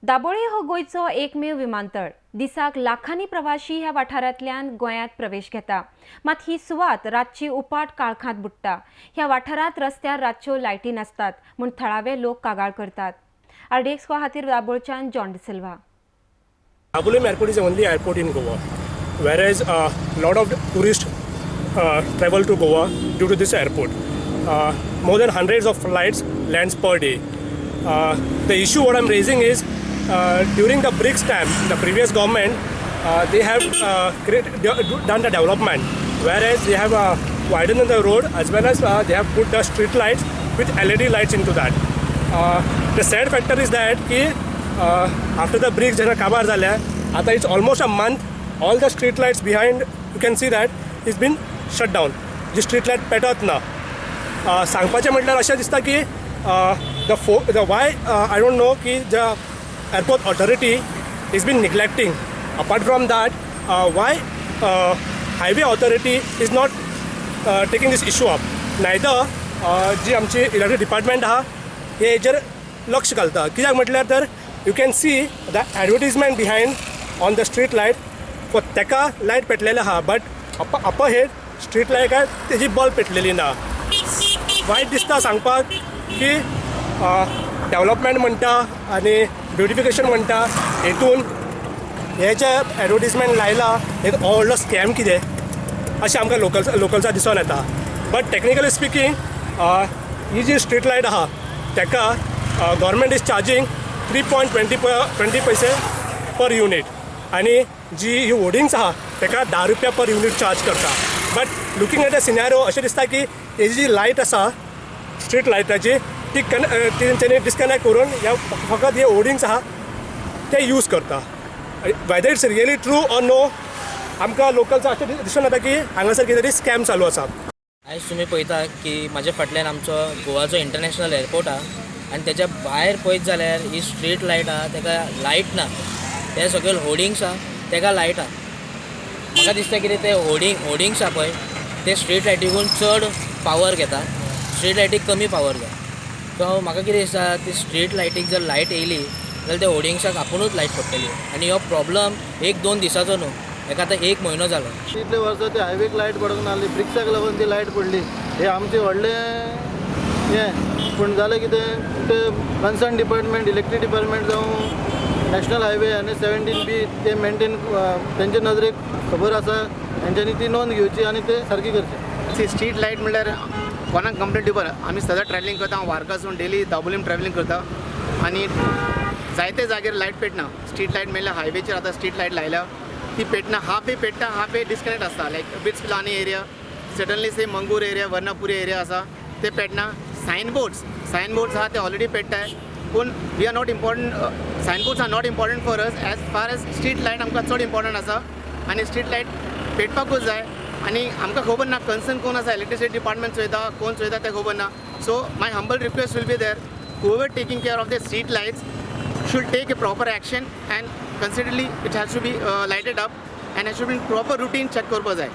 दाबोळे हो गोंयचो एकमेव विमानतळ. दिसाक लाखांनी प्रवाशी ह्या वाठारांतल्यान गोंयांत प्रवेश घेता. मात ही सुवात रातची उपाट काळखांत बुडटा. ह्या वाठारांत रस्त्यार रातच्यो लायटी नासतात म्हूण थळावे लोक कागाळ करतात. आरडीएक्स खातीर दाबोळच्यान John D'Silva. Dabolim Airport is the only airport in Goa, whereas a lot of tourists travel to Goa due to this airport. More than hundreds of flights lands per day. The issue what I'm raising is during the BRICS time, the previous government, they have done the development, whereas they have widened the road as well as they have put the street lights with LED lights into that. The sad factor is that ki, after the BRICS जेन्ना काबार जाल्या, आतां it's almost a month, all the street lights behind you can see that is been shut down. Ji street light पेटत ना. सांगपाचें म्हटल्यार अशें दिसता की the why I don't know की the airport authority is been neglecting. Apart from that, why highway authority is not taking this issue up? Neither जी आमची electric department आहा, हे हेजेर लक्ष घालता. कित्याक म्हटल्यार तर you can see the advertisement behind on the street light for तेका लायट पेटलेले आहा, but up head street light तेजी बल्ब पेटलेली ना. वायट दिसता सांगपाक की डेवलपमेंट म्हणटा आनी ब्युटिफिकेशन म्हणटा, हेतून हे जे एडवर्टीजमेंट लायला हे हो व्हडलो स्कॅम कितें अशें आमकां लोकल्सा दिसून येता. बट टॅक्निकली स्पिकींग, ही जी स्ट्रीट लायट आहा तेका government is charging 3.20 20 paise per unit आनी जी ही होर्डिंग्स आहा तेका 10 रुपया पर युनीट चार्ज करता. But looking at a scenario, अशें दिसता की तेजी जी लायट आसा स्ट्रीट लायटाची, ती तेंच्यांनी डिस्कनेक्ट करून ह्या फकत हे होर्डिंग्स आहा ते यूज करता. Whether it's really true or no, आमकां लोकल्स अशें दिसून येता की हांगासर कितें तरी स्कॅम चालू आसा. आयज तुमी पळयता की म्हाज्या फाटल्यान आमचो गोवाचो इंटरनॅशनल एअरपोर्ट आहा आनी तेच्या भायर पळयत जाल्यार ही स्ट्रीट लायट आहा तेका लायट ना. ते सगळे होर्डिंग्स आहा तेका लायट आहा. म्हाका दिसता कितें ते होर्डिंग्स आहा पळय, ते स्ट्रीट लायटीकून चड पावर घेता, स्ट्रीट लायटीक कमी पावर जाय. सो म्हाका कितें दिसता, ती स्ट्रीट लायटीक जर लायट येयली जाल्यार त्या होर्डिंग्साक आपुणूच लायट पडटली. आनी हो प्रॉब्लम एक दोन दिसाचो न्हू, हेका आतां एक म्हयनो जालो. इतले वर्सां ते हायवेक लायट पडूंक नासली, ब्रिक्साक लागून ती लायट पडली. हे आमचें व्हडलें हें. पूण जालें कितें, ते कन्सर्न डिपार्टमेंट, इलेक्ट्रीक डिपार्टमेंट जावं नॅशनल हायवे आनी 17B, ते मेंटेन तेंचे नदरेक खबर आसा. तेंच्यांनी ती नोंद घेवची आनी ते सारकी करचे. सी, स्ट्रीट लायट म्हणल्यार कोणाक कंप्लेंट दिवपाक, आमी सदां ट्रॅवलिंग करता. हांव वार्कासून डेली दाबोलीम ट्रॅवलिंग करता आनी जायते जाग्यार लायट पेटना. स्ट्रीट लायट म्हणल्यार हायवेचेर आतां स्ट्रीट लायट लायल्या ती पेटना. हाफ वे पेटना, हाफ वे डिस्कनेक्ट आसता. Like BITS Pilani area, suddenly से मंगूर एरिया, वर्णापुरी एरिया आसा ते पेटना. सायन बोर्ड्स आहा ते ऑलरेडी पेट्टाय, पूण we are not important, sign boards are not important for us as far as street light आमकां चड इम्पॉर्टंट आसा आनी स्ट्रीट लायट पेटपाकूच जाय. आनी आमकां खबर ना कन्सर्न कोण आसा, इलेक्ट्रिसिटी डिपार्टमेंट चोयता, कोण चोयता तें खबर ना. So my humble request will be there, whoever taking care of the street lights should take a proper action and considerably it has to be lighted up and has to be proper routine check करपा जाय.